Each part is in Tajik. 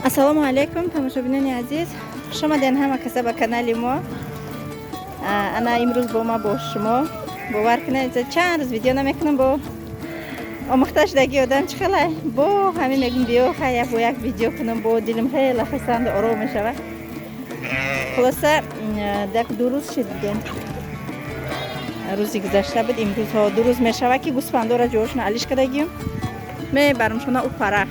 Ассалому алайкум, тамошобинони азиз, хушомаден ҳама каса ба канали мо. Ана имрӯз бо ма, бо шумо. Бовар кунед, чанд рӯз видео намекунам, бо омӯхта шудаги одам чӣ хелай, бо ҳамин мегум: биё, хая, бо як видео кунам, бо дилим хеле хусанду ором мешавад. Хулоса, як 2 рӯз шид, бигем, рӯзи гузашта буд, имрӯзҳо 2 рӯз мешавад, ки гӯсфандора ҷоошона алиш кардагим, мебарамшона упара.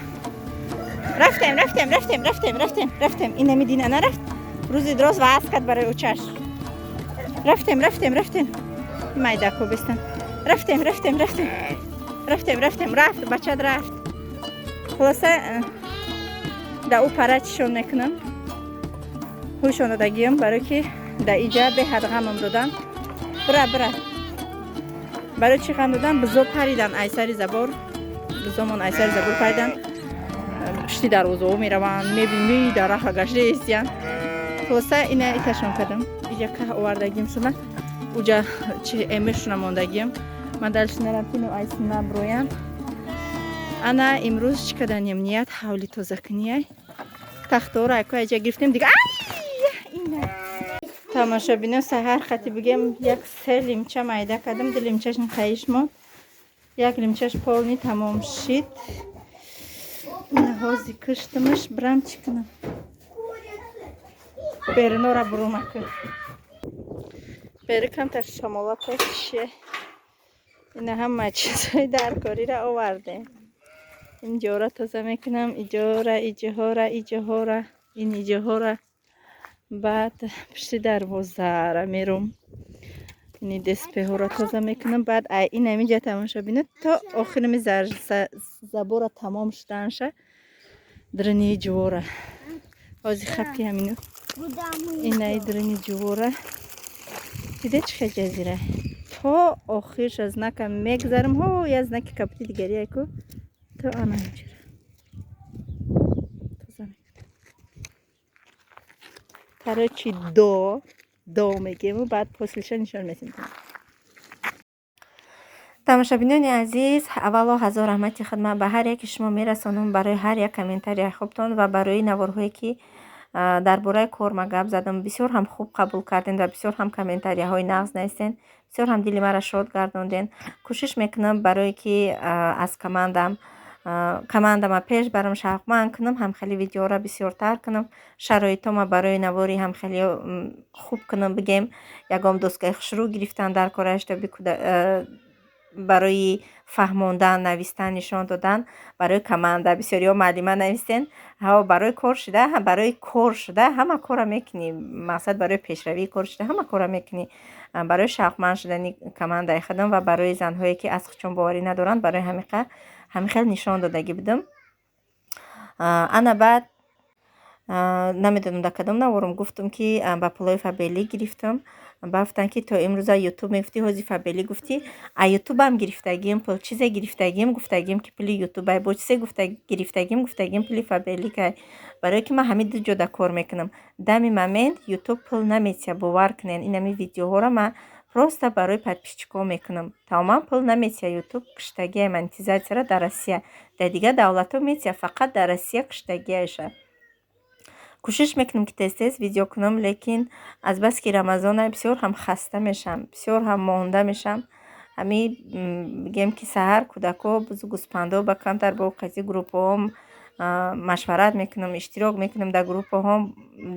Рафтем, рафтем, рафтем, рафтем, рафтем, рафтем. Инами дина нарафт, рӯзи дроз ваъз кард барои очаш. Рафтем, рафтем, рафтем, майдако бестан. Рафтем, рафтем, рафтем, рафтем, рафтем. Рафт, бачад рафт. Хулоса, да ӯ пара чишон мекунам, ҳӯшон додагиём, барое ки да иҷа беҳад ғамам додам. Бира, бира. Барои чӣ ғам додам? Бизо паридан айсари забор, бизомон айсари забор паридан, пушти дарвозаҳо мераванд, мебини, дараха гашта истиян. Хулоса, ина иташон кардам, иҷа каҳ овардагим шуна, уҷа чи эмешуна мондагиям. Ман дальше нарам, ки айсина броям. Ана имрӯз чӣ каданем? Ният ҳавли тозакунияй, тахтора айко иҷа гирифтем дига. Ина, тамошобино, саҳар хати бигем, як се лимча майда кардам, ду лимчаш қаиш монд, як лимчаш полный тамом шид. Ҳози киштимаш, бирам, чӣ кунам? Берунора бурумаку, бери камтар шамола печше. Ина ҳама чизҳои даркориро овардем. Инҷора тоза мекунам, иҷора, иҷоҳора, иҷоҳора, ин иҷоҳора, баъд пушти дарвозара мерум, ини деспеҳоро тоза мекунам. Баъд ин амиҷа, тамошобино, то охирими забора тамом шуданша, дрини ҷувора ҳози хапки ҳамину. Инаи дрини ҷувора диде, чӣ хел ҷазира, то охирша знака мегзарам. Ҳо, я знаки капути дигари яку то ана инҷора тоза мекунам. Короче, до мегему, баъд послеша нишон метем. Тамошобинони азиз, аввало ҳазор раҳмати хидмат ба ҳар яке шумо мерасонам барои ҳар як комментарияи хубтон ва барои наворҳое, ки дар бораи кор ма гап задам, бисёр ҳам хуб қабул кардем ва бисёр ҳам комментарияҳои нағз навистен, бисёр ҳам дили маро шод гардонден. Кӯшиш мекунам, барое ки аз командама пеш барам, шавқманд кунам, ҳамхели видеоро бисёртар кунам, шароитома барои навори ҳамхели хуб кунам. Бигем, ягон доскаи хушрӯ гирифтан дар корааш, барои фаҳмондан, навистан, нишон додан барои команда. Бисёриҳо муаллима навистен: ҳо, барои кор шуда, барои кор шуда ҳама корро мекунӣ. Мақсад, барои пешравии кор шуда ҳама корро мекунӣ, барои шавқманд шудани командаи худам ва барои занҳое, ки аз худшон боварӣ надоранд. Барои ҳамин хел нишон додагӣ будам. Ана баъд намедонам, дар кадом наворам гуфтам, ки ба пулои Фаберлик гирифтам. Гуфтанд, ки то имрӯза Ютуб мегуфтӣ, ҳози Фаберлик гуфтӣ. А Ютубам гирифтагим, пул чизе гирифтагим, гуфтагим, ки пули Ютубай, бо чизе гирифтагим, гуфтагим, пули Фаберликай, барое ки ман ҳамин ду ҷода кор мекунам. Дами момент Ютуб пул наметиҳад, бовар кунед. Инами видеоҳоро ман просто барои подписчикҳо мекунам, тамоман пул наметиҳад. Ютуб киштагиай монетизатсияро дар Россия, дар дигар давлатҳо метиҳад, фақат дар Россия киштагиайша. Кӯшиш мекунам, ки тез тез видео кунам, лекин азбаски Рамазона бисёр ҳам хаста мешавам, бисёр ҳам монда мешавам. Ҳамин бигем, ки саҳар кӯдакҳо, бузу гӯспандо ба камтар бо қайси группаҳом машварат мекунам, иштирок мекунам дар группаҳом,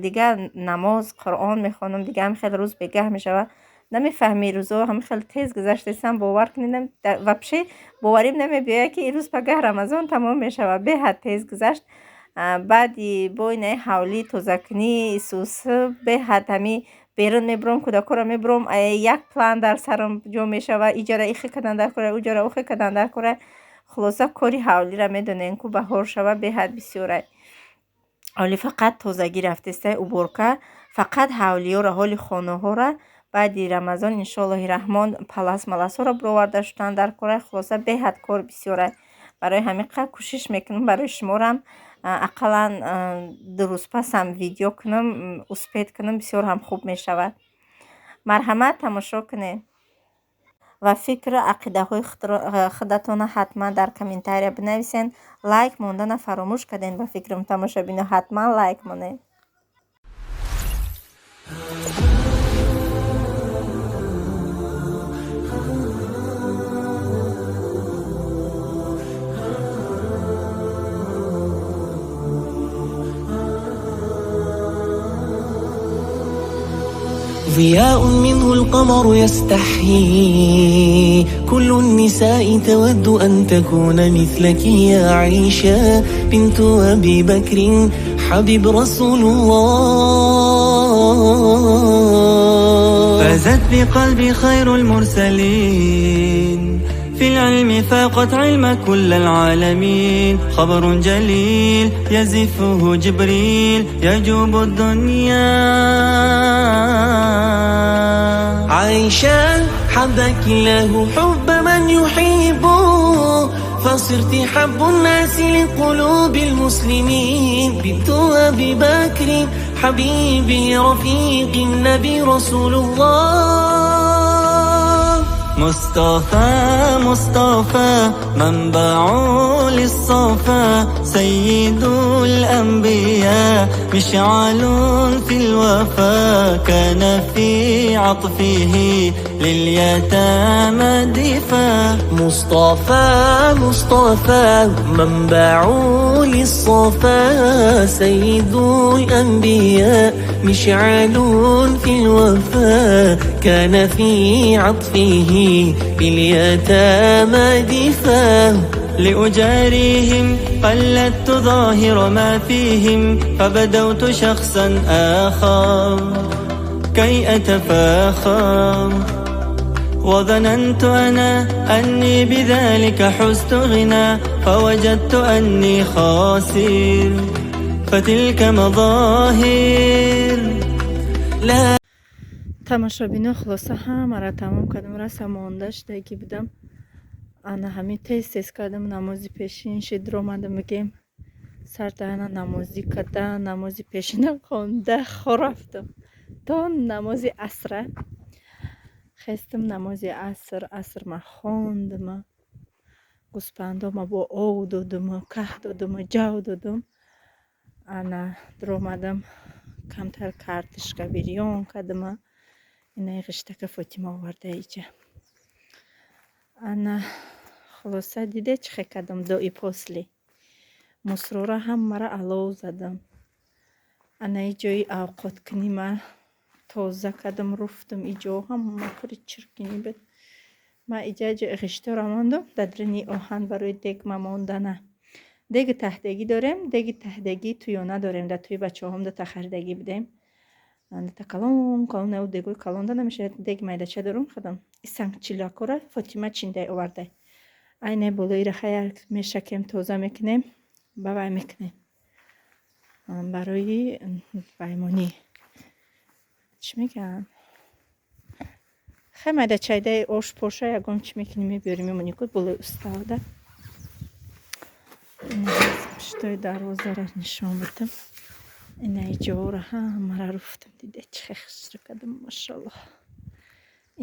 дигар намоз, Қуръон мехонам, дигар ҳамин хел рӯз бегаҳ мешавад. Намефаҳми, рӯзҳо ҳамин хел тез гузаштаистанд. Бовар кунед, вообще боварим намебиёяд, ки ирӯз пагаҳ Рамазон тамом мешавад. Беҳад тез гузашт. Баъди бо инаи ҳавлӣ тозакунӣ, сусу, беҳад ҳамин берун мебурам, кӯдакҳоро мебурам, як план дар сарам ҷо мешавад: иҷора ихе кардан дар кора, уҷора ухе кардан дар кора. Хулоса, кори ҳавлиро медонем, ку баҳор шава, беҳад бисёрай. Ҳоли фақат тозагӣ рафтестай, уборка фақат ҳавлиёро, ҳоли хонаҳоро баъди Рамазон, иншоаллоҳи раҳмон, палас маласҳоро бироварда шудан дар кора. Хулоса, беҳад кор бисёрай. Барои ҳамин қадр кӯшиш мекунам, барои шуморам ақаллан 2 рӯз пасам видео кунам, успеть кунам, бисёр ҳам хуб мешавад. Марҳамат, тамошо кунед. Ва Ва фикру ақидаҳои худатонро ҳатман дар комментария бинависен. Лайк мондана фаромӯш кардем, ба фикрам, тамошобино, ҳатман лайк монед. ضياء منه القمر يستحيي، كل النساء تود أن تكون مثلك يا عائشة بنت أبي بكر حبيب رسول الله. فازت بقلبي خير المرسلين، في العلم فاقت علم كل العالمين، خبر جليل يزفه جبريل يجوب الدنيا. عائشة حبك الله حب من يحبه، فصرت حب الناس لقلوب المسلمين، بنت أبي بكر حبيبي رفيق النبي رسول الله. مصطفى مصطفى منبع للصفا، سيد الأنبياء مشعل في الوفا، كان في عطفه لليتامى دفا. مصطفى مصطفى منبع للصفا، سيد الأنبياء مشعل في الوفا، كان في عطفه لليتامى دفا. لأجاريهم قلدت ظاهر ما فيهم، فبدوت شخصا آخر كي أتفاخر، وظننت أنا أني بذلك حزت غنى، فوجدت أني خاسر فتلك مظاهر. لا Тамошобино, хулоса ҳамаро тамом кардам, раса монда шудагӣ будам. Ана ҳамин тез тез кардам, намози пешин шид, омадам, бигем, сардаана намозӣ карда, намози пешина хонда, хорафтам то намози асра. Хестам, намози аср, аср ма хондама, гӯспандома бо ов додума, каҳ додума, ҷав додум. Ана дуромадам, камтар картишка бирён кардама. Инаи ғиштака Фотима оварда иҷа. Ана хулоса, диде чӣ хел кардам? До и после. Мусрора ҳамаро алов задам. Анаи ҷои авқоткунима тоза кардам, руфтам. Иҷо ҳама пури чиркинӣ буд. Ман иҷа ҷои ғишторо мондам дар даруни оҳан барои дегма мондана. Деги таҳдагӣ дорем, деги таҳдагӣ туёна дорем. Дар тӯи бачаҳом дута харидагӣ будем. Дута калон калон, ау дегои калонда намешавад, деги майдача дорум худам. И сангчилакора Фотима чиндай овардай. Айне болоиро хаяр мешакем, тоза мекунем, ба вай мекунем. Барои ваймонӣ. Чӣ мегӯянд? Хай, майдачайдаи ош поша ягон чӣ мекунем, мебиёрем, мемонем ку болои уставда. Пуштои дарвозаро нишон бидам. Инаи ҷоро ҳамаро руфтам, диде чӣ хел хушрӯ кардам, машаллоҳ.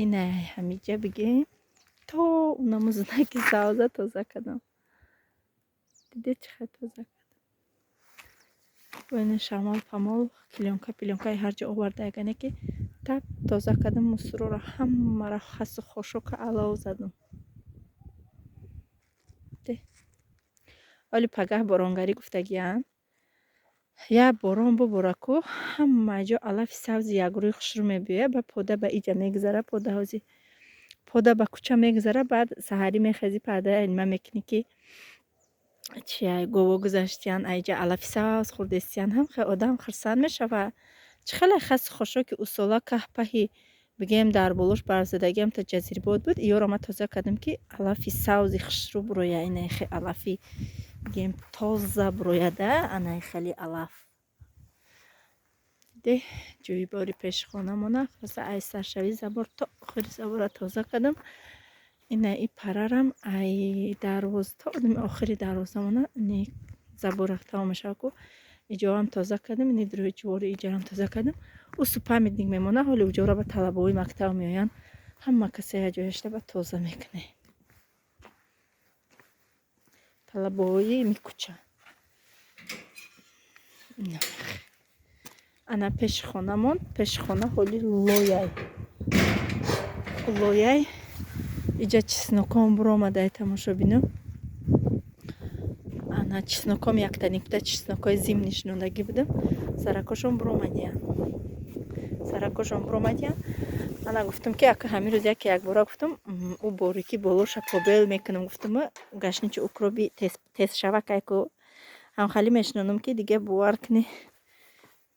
Инаи ҳамиҷа бигем то унаму знаки савза тоза кардам. Диде чӣ хел тоза кардам. Ина шамол памол, клёнка плёнкаи ҳар ҷо оварда, ягане ки тап тоза кардам, мусроро ҳамаро хасу хошока алов задам. Оли пагаҳ боронгарӣ гуфтагиянд. Як борон бубора ку, ҳама ҷо алафи сабзи якрӯи хушрӯ мебиёяд, ба пода ба иҷа мегузара, пода ҳози пода ба кӯча мегузара, баъд саҳарӣ мехезӣ, пардаи нима мекунӣ, ки чия гово гузаштиян, айҷа алафи сабз хӯрдестиян, ҳам хел одам хурсанд мешавад. Чӣ хеле хасу хошоки усола каҳпаҳи, бигем, дар болош барфзадагиам та ҷазирбод буд, иёро ма тоза кардам, ки алафи сабзи хушрӯ буроя, инаи хе алафи, бигем, тоза бурояда, анаи хели алаф. Де ҷӯйбори пеши хонамона, хулоса, ай саршавии забор то охири забора тоза кардам. Ина и парарам ай дарвоз то охири дарвозамона, ини забора тамом мешавад ку, иҷоам тоза кардам, ини ҷувори иҷарам тоза кардам. Усу памятник мемона, ҳоли уҷора ба талабаҳои мактаб меоянд, Ҳама касе ҷояшда ба тоза мекунем. Талабои микуча. Ана пеши хонамон, пеши хона ҳоли лояй. Лояй. Иҷа чесноком буромадай, тамошобино. Ана чесноком якта никта чеснокои зимний шинондагӣ будам. Саракошон буромадиян. Саракошон буромадиян. Ана гуфтам, ки ака ҳамин рӯз яке якбора гуфтам, ӯ борикӣ болоша побел мекунам, гуфтам, гашничи укроби тез шава кайку ҳамхалӣ мешинонам, ки дига бовар кунӣ,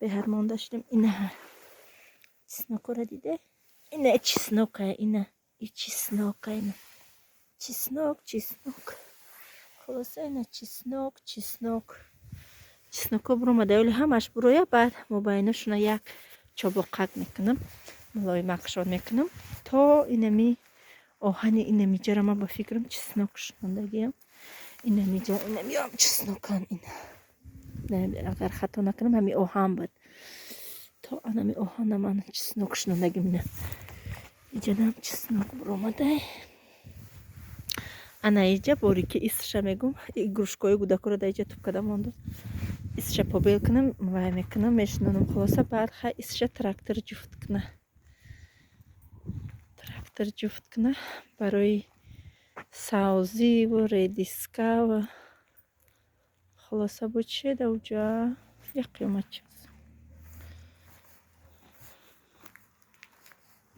беҳад монда шудем. Ина чеснокора диде? Ина чеснока, ина и чеснока, ина чеснок, чеснок. Хулоса, ина чеснок, чеснок. Чесноко буромада, оли ҳамаш буроя, баъд мобайнашона як чобоқак мекунам, мулоимакшон мекунам. То инами оҳани инамиҷара ман ба фикрам чеснок шинондагиам. Инамиҷа, инамиам чеснокан, ина. Агар хато накунам, ҳами оҳан буд. То анами оҳана ман чеснок шинондагим, ина. Иҷанам чеснок буромадай. Ана иҷа борики исша мегум, игрушкои кӯдакоро дар иҷа туп карда мондам. Исша побел кунам, вай мекунам, мешинонам. Хулоса, баъд хай исша трактор ҷуфт куна. Трактор ҷуфт куна барои савзиву редискаву хулоса бо чие да уҷа як қиёмат чиз.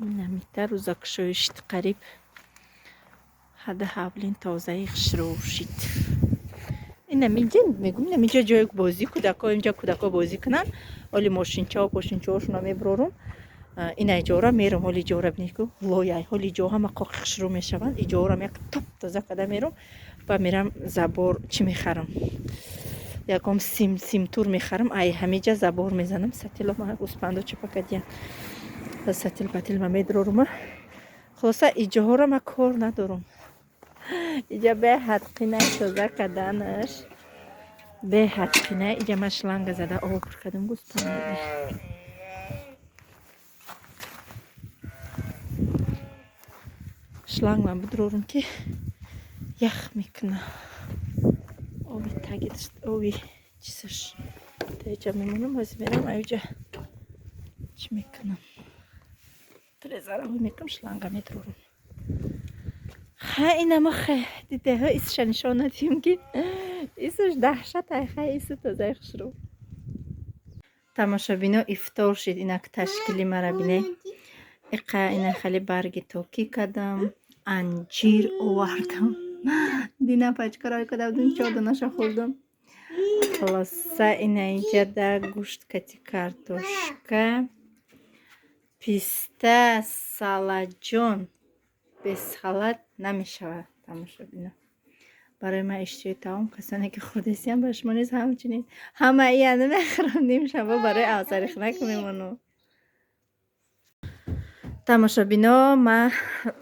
Инамита рӯзакушоӣ шид, қариб ҳада ҳавлин тозаи хушрӯ шид. Инамиҷа мегум, инамиҷа ҷои бозӣ кӯдако, инҷа кӯдако бозӣ кунанд. Оли мошинчао пошинчаошонро мебурорум. Ина иҷора мерам, ҳоли иҷора бинед ку лояй, ҳоли иҷо ҳама қоқи хушрӯ мешаванд. Иҷорам як топ тоза карда мерам ва мерам забор чӣ мехарам. Ягон сим симтур мехарам, ай ҳамиҷа забор мезанам. Сатило ма гӯспандо чапа кардиян. Сатил патил ма медрорума. Хулоса, иҷоҳоро ма кор надорам. Иҷа беҳад қинай тоза карданаш. Беҳад қинай. Иҷа ман шланга зада об пур кардам гӯспандода. Шланг ман бидурорум, ки ях мекуна. Оби таги оби чизаш таиҷа мемонам, ҳозир мерам аюҷа чӣ мекунам. Трезара ҳой мекунам, шланга медурорум. Ха инама хе дидаҳо исша нишон надиҳем, ки исаш даҳшат ай, хай ису тозаи хушрӯ. Тамошобино, ифтор шид, инак ташкили мара бине. Иқа ина хеле барги токӣ кардам, анҷир овардам. Дина пачкаро када будем, чор донаша хӯрдам. Хулоса, ина иҷада гӯшт кати картошка, писта, салаҷон. Без салат намешавад, тамошобино. Барои ман иштиҳои таом, касоне ки хӯрдесиям, ба шумо низ ҳамчунин. Ҳама ия намехӯрам, нимшаба барои авзарихнак мемонам. Тамошобино, ман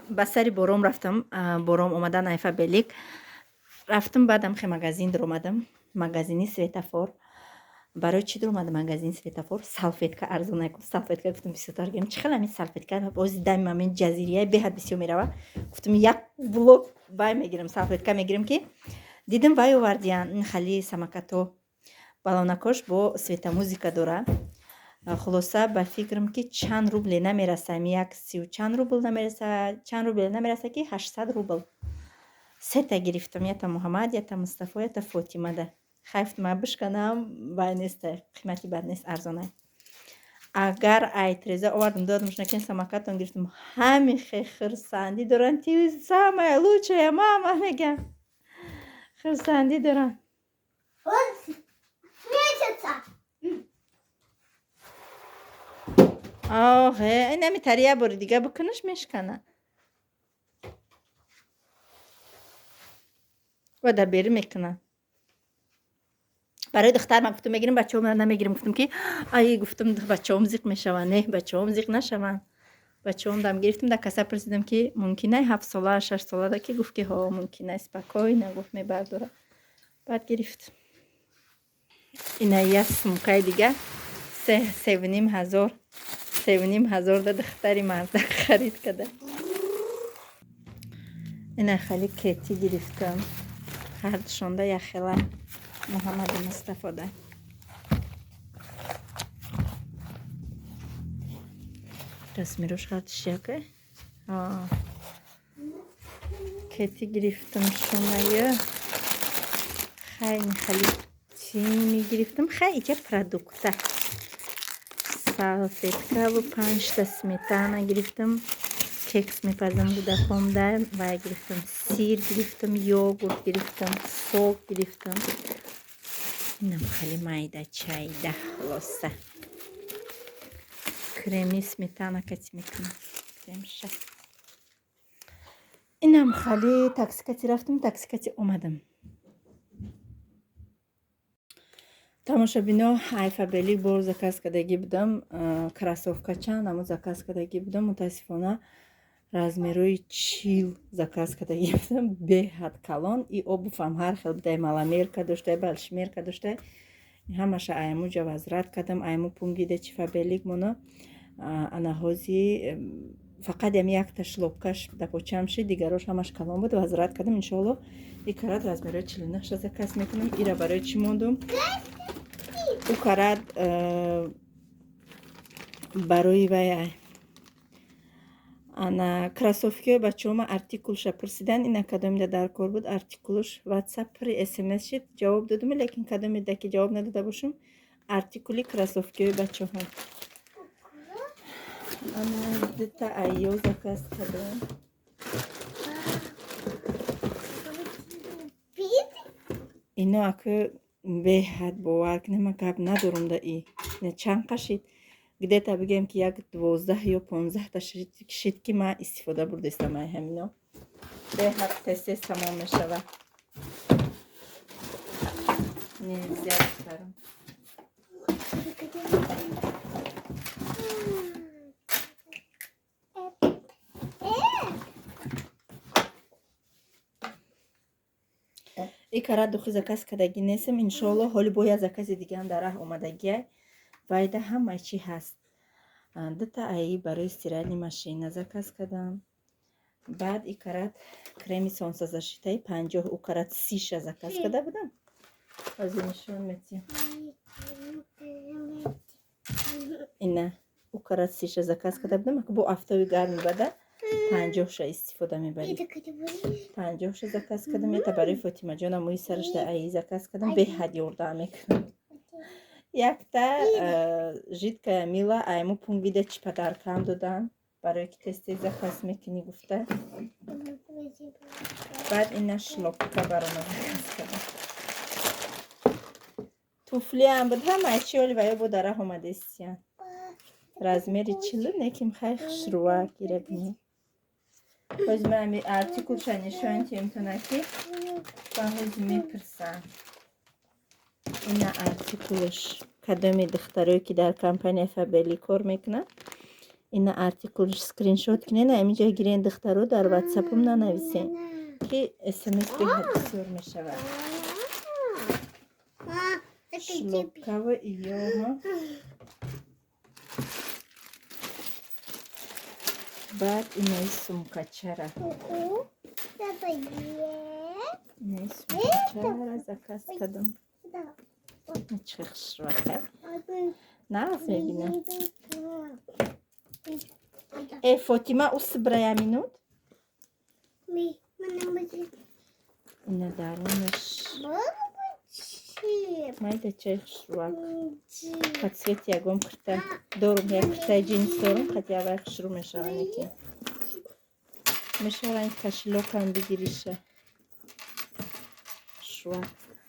ба сари бором рафтам, бором омадан айфа белик. Рафтам, баъдам хе магазин дуромадам, магазини Светофор. Барои чӣ дуромадам магазини Светофор? Салфетка арзон гуфт, салфетка гуфтам бисёртар гирем. Чӣ хел ҳамин салфетка? Бози дами мамин ҷазирия беҳад бисёр мерава. Гуфтам як блок вай мегирам, салфетка мегирам, ки дидам вай овардиян, ин хали самокато балонакош бо светомузыка дора. Хулоса, ба фикрам, ки чанд рубле намераса, ами як сию чанд рубл намереса, чанд рубле намереса, ки 800 рубл. Сета гирифтам, ята Муҳаммад, ята Мустафо, ята Фотимада. Хайф ма бишканам, вай нест, қимати бад нест, арзонай. Агар ай треза овардам, додам шунакен самокатон гирифтам, ҳами хе хурсандӣ доранд, ты самая лучшая мама меган. Хурсандӣ доранд. Он светится. Оҳе, инами тари як бори дига бикунаш, мешкана. Ва дар берӣ мекунад. Барои духтар ман гуфтам мегирам, бачаҳо намегирам. Гуфтам ки ай, гуфтам, бачаҳом зиқ мешаванд. Не, бачаҳом зиқ нашаванд. Бачаҳом дам гирифтам, дар каса пурсидам, ки мумкин ай 7 сола, 6 сола да, ки гуфт, ки ҳо, мумкин ай, спокойно гуфт, мебардора. Баъд гирифт. Ина як сумкаи дига, 3,5 ҳазор, 3,5 ҳазор да духтари мардак харид карда. Ина хеле кети гирифтам. Ҳардушонда яхела Муҳаммаду Мустафода. Размерош ҳардуш яке. Кети гирифтам шумая. Хай хеле чӣ мегирифтам? Хай иҷа продукта. Салфеткаву 5та сметана гирифтам. Кекс мепазам гудакомда вай гирифтам. Сир гирифтам, йогурт гирифтам, сок гирифтам. Инам хеле майда чайда хулоса. Креми сметана кати мекунам. Кремша. Инам хеле такси кати рафтам, такси кати омадам. Тамошобино, ай Фаберлик бор заказ кардагӣ будам, кроссовка чанд амо заказ кардагӣ будам, мутаассифона размерои 40 заказ кардагӣ будам, беҳад калон. И обувам ҳар хел будай, маломерка доштай, большемерка доштай. Ҳамаша айму возврат кардам, айму пунгида чи Фаберлик моно. Ана ҳози фақат ям якта шлопкаш дапочам шид, дигарош ҳамаш калон буд, возврат кардам. Иншоалло и карат размерои 49 заказ мекунам. Ира барои чӣ мондум? Ӯ карат барои вай ана кроссовкиҳои бачаҳома артикулша пурсидан. Ина кадомида дар кор буд артикулш, ватсап пури смс шид, ҷавоб додум, лекин кадомида ки ҷавоб надода бошум, артикули кроссовкиҳои бачаҳо. Ана дута айё заказ кардам. Ино ака беҳад бовар кунем, ман гап надорум да и чанд қашид, где-то бигем ки як 12 ё 15та шид ки ман истифода бурдестам ай ҳамино. Беҳад тез-тез тамом мешавад. Нельзя духтарам. И кара духи заказ кардагӣ нестам, иншоалло ҳоли бо як закази дигаам дар раҳ омадагиай. Вайда ҳамаи чӣ ҳаст. Дута аи барои стиральный машина заказ кардам. Баъд и карат креми солнцезащитаи 50, ӯ карат 30ша заказ карда будам. Ҳозир нишон метиҳам. Ина ӯ карат 30ша заказ карда будам. Бо афтоби гарми бада 50ша истифода мебарӣ. 50ша заказ кардам. Ета барои Фотимаҷонам мӯи сарашда аи заказ кардам. Беҳад ёрдам мекунам. Якта жидкая мила айму пункт вида чи подаркам додан, барои ки тез-тез заказ мекунӣ гуфта. Баъд ина шлопка барома заказ кардам. Туфлиам буд, ҳамаи чи оли ва ё бо дарах омадестиян. Размери 40, неким хай хушрӯвак ира бини. Ҳозир ман ами артикулша нишон тиҳемтона ки ба ҳозир мепурсам. Ина артикулш кадоми духтарое ки дар компания Фаберлик кор мекунад, ина артикулш скриншот кунед, амиҷа гирен духтаро, дар ватсапум нанависен ки смс беҳад бисёр мешавад. Шлопкава иёҳо. Баъд инаи сумкачара. Инаи сумкачара заказ кардам. Чӣ хушрӯака. Нағз мебинам. Э, Фотима, усыбра я минут. Ина дарунаш. Майда чай хушрӯак. По цвети ягон курта дорум, як куртаи ҷинс дорум, қати аввай хушрӯ мешавад неки. Мешавад кошелёкам бигириша. Хушрӯак.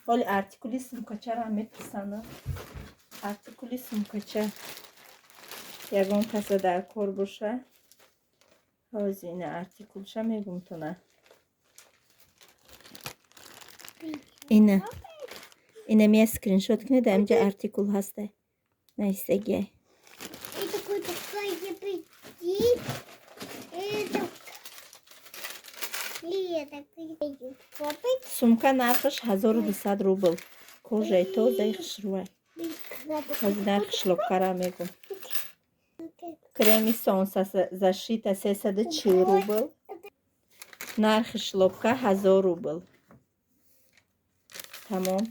Ҳоли артикули сумкачаро ҳам мепурсам. Артикули сумкача ягон каса дар кор боша. Ҳозир ина артикулша мегумтона. Ина. Ина мия скриншот кунед, амҷа артикул ҳаста. Нависагиай. Сумка нархаш 1200 рубл. Кожаи тозаи хушрӯай. Ҳозир нархи шлопкара мегум. Креми солнцезащита 340 рубл. Нархи шлёпка 1000 рубл. Тамом.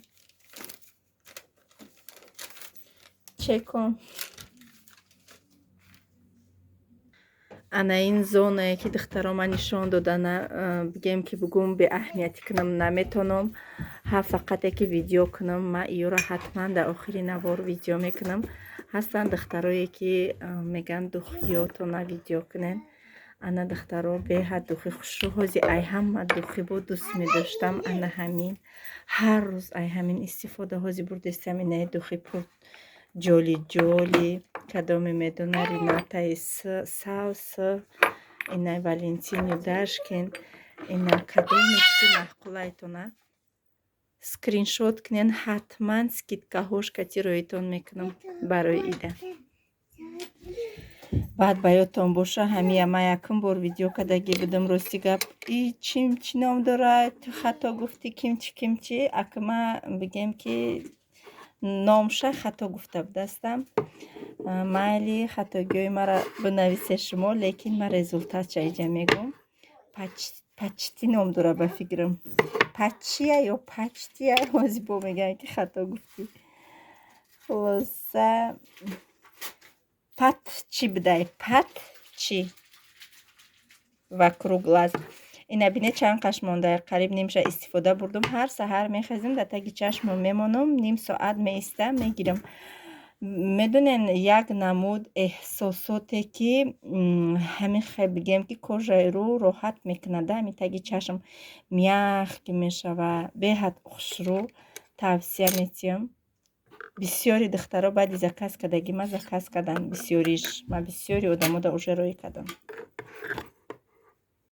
Чеком. Ана ин зонае, ки духтаро ман нишон додана, бигем ки бугум беаҳамиятӣ кунам наметонам. Ҳа, фақате ки видео кунам, ман иёро ҳатман дар охири навор видео мекунам. Ҳастанд духтарое, ки мегӯянд, духиётона видео кунен. Ана, духтаро, беҳад духи хушрӯ. Ҳози ай ҳама духи бо дӯст медоштам ана ҳамин. Ҳар рӯз ай ҳамин истифода. Ҳози бурдестам инаи духи пур ҷоли ҷоли. Кадоме медона, Ринатаи савс, инай Валентин Юдашкин, ина кадомеш ки маъқулайтона, скриншот кунен, ҳатман скидкаҳош кати роитон мекунам барои ида. Баъд ба ёдтон боша, ҳамия ман якум бор видео кардагӣ будам. Рости гап, и чим чӣ ном дорад, ту хато гуфтӣ, кимчи кимчи. Ака, ма бигем ки номша хато гуфта будастам. Майли, хатогиҳои маро бинависе шумо, лекин ман результатша иҷа мегӯм. Пачти ном дора, ба фикрам, пачия ё пачтия. Ҳози бо мегӯям, ки хато гуфтӣ. Хулоса, пат чӣ будай, пат чӣ вокруг глаз. Ина бине, чанд қаш монда, қариб нимша истифода бурдум. Ҳар саҳар мехезем, дар таги чашмам мемонам, ним соат меистам, мегирам. Медонен, як намуд эҳсосоте, ки ҳамин хел бигем, ки кожаи рӯ роҳат мекунад, ҳамин таги чашм мягкий мешава, беҳад хушрӯ. Тавсия метиҳам. Бисёри духтаро баъди заказ кардагӣ ма заказ карданд. Бисёриш ма бисёри одамода уже рӯй кардам.